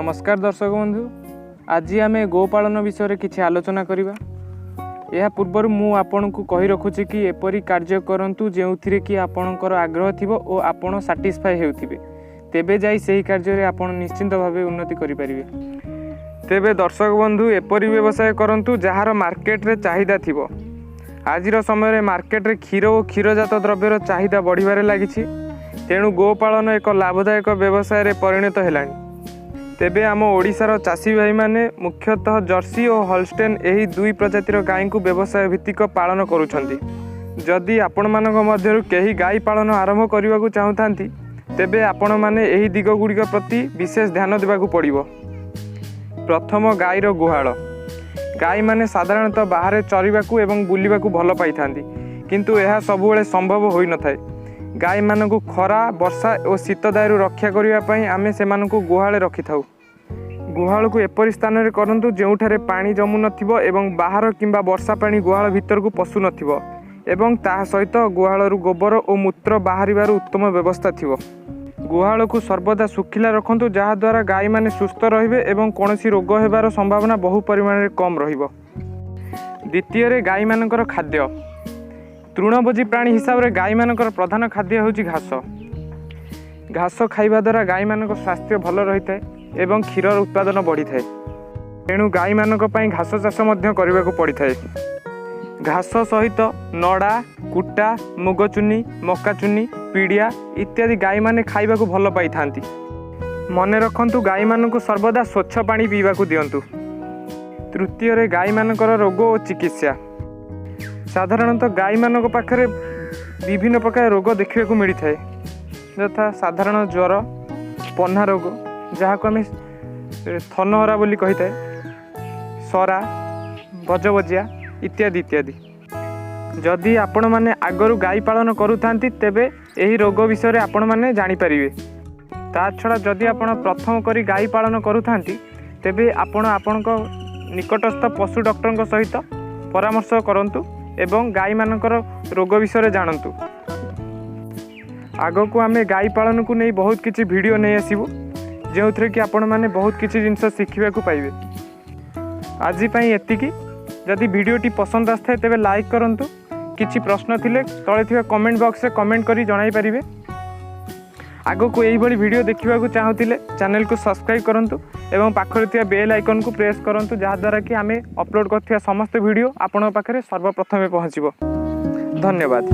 ନମସ୍କାର ଦର୍ଶକ ବନ୍ଧୁ, ଆଜି ଆମେ ଗୋପାଳନ ବିଷୟରେ କିଛି ଆଲୋଚନା କରିବା। ଏହା ପୂର୍ବରୁ ମୁଁ ଆପଣଙ୍କୁ କହି ରଖୁଛି କି ଏପରି କାର୍ଯ୍ୟ କରନ୍ତୁ ଯେଉଁଥିରେ କି ଆପଣଙ୍କର ଆଗ୍ରହ ଥିବ ଓ ଆପଣ ସାଟିସ୍ଫାଏ ହେଉଥିବେ, ତେବେ ଯାଇ ସେହି କାର୍ଯ୍ୟରେ ଆପଣ ନିଶ୍ଚିନ୍ତ ଭାବେ ଉନ୍ନତି କରିପାରିବେ। ତେବେ ଦର୍ଶକ ବନ୍ଧୁ, ଏପରି ବ୍ୟବସାୟ କରନ୍ତୁ ଯାହାର ମାର୍କେଟରେ ଚାହିଦା ଥିବ। ଆଜିର ସମୟରେ ମାର୍କେଟରେ କ୍ଷୀର ଓ କ୍ଷୀରଜାତ ଦ୍ରବ୍ୟର ଚାହିଦା ବଢ଼ିବାରେ ଲାଗିଛି। ତେଣୁ ଗୋପାଳନ ଏକ ଲାଭଦାୟକ ବ୍ୟବସାୟରେ ପରିଣତ ହେଲାଣି। ତେବେ ଆମ ଓଡ଼ିଶାର ଚାଷୀ ଭାଇମାନେ ମୁଖ୍ୟତଃ ଜର୍ସି ଓ ହଲଷ୍ଟେନ୍ ଏହି ଦୁଇ ପ୍ରଜାତିର ଗାଈଙ୍କୁ ବ୍ୟବସାୟ ଭିତ୍ତିକ ପାଳନ କରୁଛନ୍ତି। ଯଦି ଆପଣମାନଙ୍କ ମଧ୍ୟରୁ କେହି ଗାଈ ପାଳନ ଆରମ୍ଭ କରିବାକୁ ଚାହୁଁଥାନ୍ତି, ତେବେ ଆପଣମାନେ ଏହି ଦିଗ ଗୁଡ଼ିକ ପ୍ରତି ବିଶେଷ ଧ୍ୟାନ ଦେବାକୁ ପଡ଼ିବ। ପ୍ରଥମ, ଗାଈର ଗୁହାଳ। ଗାଈମାନେ ସାଧାରଣତଃ ବାହାରେ ଚରିବାକୁ ଏବଂ ବୁଲିବାକୁ ଭଲ ପାଇଥାନ୍ତି, କିନ୍ତୁ ଏହା ସବୁବେଳେ ସମ୍ଭବ ହୋଇନଥାଏ। ଗାଈମାନଙ୍କୁ ଖରା, ବର୍ଷା ଓ ଶୀତ ଦାଉରୁ ରକ୍ଷା କରିବା ପାଇଁ ଆମେ ସେମାନଙ୍କୁ ଗୁହାଳେ ରଖିଥାଉ। ଗୁହାଳକୁ ଏପରି ସ୍ଥାନରେ କରନ୍ତୁ ଯେଉଁଠାରେ ପାଣି ଜମୁନଥିବ ଏବଂ ବାହାର କିମ୍ବା ବର୍ଷା ପାଣି ଗୁହାଳ ଭିତରକୁ ପଶୁନଥିବ ଏବଂ ତାହା ସହିତ ଗୁହାଳରୁ ଗୋବର ଓ ମୂତ୍ର ବାହାରିବାର ଉତ୍ତମ ବ୍ୟବସ୍ଥା ଥିବ। ଗୁହାଳକୁ ସର୍ବଦା ଶୁଖିଲା ରଖନ୍ତୁ, ଯାହାଦ୍ୱାରା ଗାଈମାନେ ସୁସ୍ଥ ରହିବେ ଏବଂ କୌଣସି ରୋଗ ହେବାର ସମ୍ଭାବନା ବହୁ ପରିମାଣରେ କମ୍ ରହିବ। ଦ୍ୱିତୀୟରେ, ଗାଈମାନଙ୍କର ଖାଦ୍ୟ। ତୃଣଭୋଜୀ ପ୍ରାଣୀ ହିସାବରେ ଗାଈମାନଙ୍କର ପ୍ରଧାନ ଖାଦ୍ୟ ହେଉଛି ଘାସ। ଘାସ ଖାଇବା ଦ୍ୱାରା ଗାଈମାନଙ୍କ ସ୍ୱାସ୍ଥ୍ୟ ଭଲ ରହିଥାଏ ଏବଂ କ୍ଷୀରର ଉତ୍ପାଦନ ବଢ଼ିଥାଏ। ତେଣୁ ଗାଈମାନଙ୍କ ପାଇଁ ଘାସ ଚାଷ ମଧ୍ୟ କରିବାକୁ ପଡ଼ିଥାଏ। ଘାସ ସହିତ ନଡ଼ା, କୁଟା, ମୁଗ ଚୁନି, ମକା ଚୁନି, ପିଡ଼ିଆ ଇତ୍ୟାଦି ଗାଈମାନେ ଖାଇବାକୁ ଭଲ ପାଇଥାନ୍ତି। ମନେ ରଖନ୍ତୁ, ଗାଈମାନଙ୍କୁ ସର୍ବଦା ସ୍ୱଚ୍ଛ ପାଣି ପିଇବାକୁ ଦିଅନ୍ତୁ। ତୃତୀୟରେ, ଗାଈମାନଙ୍କର ରୋଗ ଓ ଚିକିତ୍ସା। ସାଧାରଣତଃ ଗାଈମାନଙ୍କ ପାଖରେ ବିଭିନ୍ନ ପ୍ରକାର ରୋଗ ଦେଖିବାକୁ ମିଳିଥାଏ, ଯଥା ସାଧାରଣ ଜ୍ୱର, ପହ୍ନା ରୋଗ, ଯାହାକୁ ଆମେ ଥନହରା ବୋଲି କହିଥାଏ, ସରା, ବଜବଜିଆ ଇତ୍ୟାଦି ଇତ୍ୟାଦି। ଯଦି ଆପଣମାନେ ଆଗରୁ ଗାଈ ପାଳନ କରୁଥାନ୍ତି, ତେବେ ଏହି ରୋଗ ବିଷୟରେ ଆପଣମାନେ ଜାଣିପାରିବେ। ତା ଛଡ଼ା ଯଦି ଆପଣ ପ୍ରଥମ କରି ଗାଈ ପାଳନ କରୁଥାନ୍ତି, ତେବେ ଆପଣ ଆପଣଙ୍କ ନିକଟସ୍ଥ ପଶୁ ଡକ୍ଟରଙ୍କ ସହିତ ପରାମର୍ଶ କରନ୍ତୁ ଏବଂ ଗାଈମାନଙ୍କର ରୋଗ ବିଷୟରେ ଜାଣନ୍ତୁ। ଆଗକୁ ଆମେ ଗାଈ ପାଳନକୁ ନେଇ ବହୁତ କିଛି ଭିଡ଼ିଓ ନେଇ ଆସିବୁ, ଯେଉଁଥିରେ କି ଆପଣମାନେ ବହୁତ କିଛି ଜିନିଷ ଶିଖିବାକୁ ପାଇବେ। ଆଜି ପାଇଁ ଏତିକି। ଯଦି ଭିଡ଼ିଓଟି ପସନ୍ଦ ଆସିଥାଏ, ତେବେ ଲାଇକ୍ କରନ୍ତୁ। କିଛି ପ୍ରଶ୍ନ ଥିଲେ ତଳେ ଥିବା କମେଣ୍ଟ ବକ୍ସରେ କମେଣ୍ଟ କରି ଜଣାଇ ପାରିବେ। ଆଗକୁ ଏଇଭଳି ଭିଡ଼ିଓ ଦେଖିବାକୁ ଚାହୁଁଥିଲେ ଚ୍ୟାନେଲକୁ ସବସ୍କ୍ରାଇବ୍ କରନ୍ତୁ ଏବଂ ପାଖରେ ଥିବା ବେଲ୍ ଆଇକନ୍କୁ ପ୍ରେସ୍ କରନ୍ତୁ, ଯାହାଦ୍ୱାରା କି ଆମେ ଅପଲୋଡ଼ କରୁଥିବା ସମସ୍ତ ଭିଡ଼ିଓ ଆପଣଙ୍କ ପାଖରେ ସର୍ବପ୍ରଥମେ ପହଞ୍ଚିବ। ଧନ୍ୟବାଦ।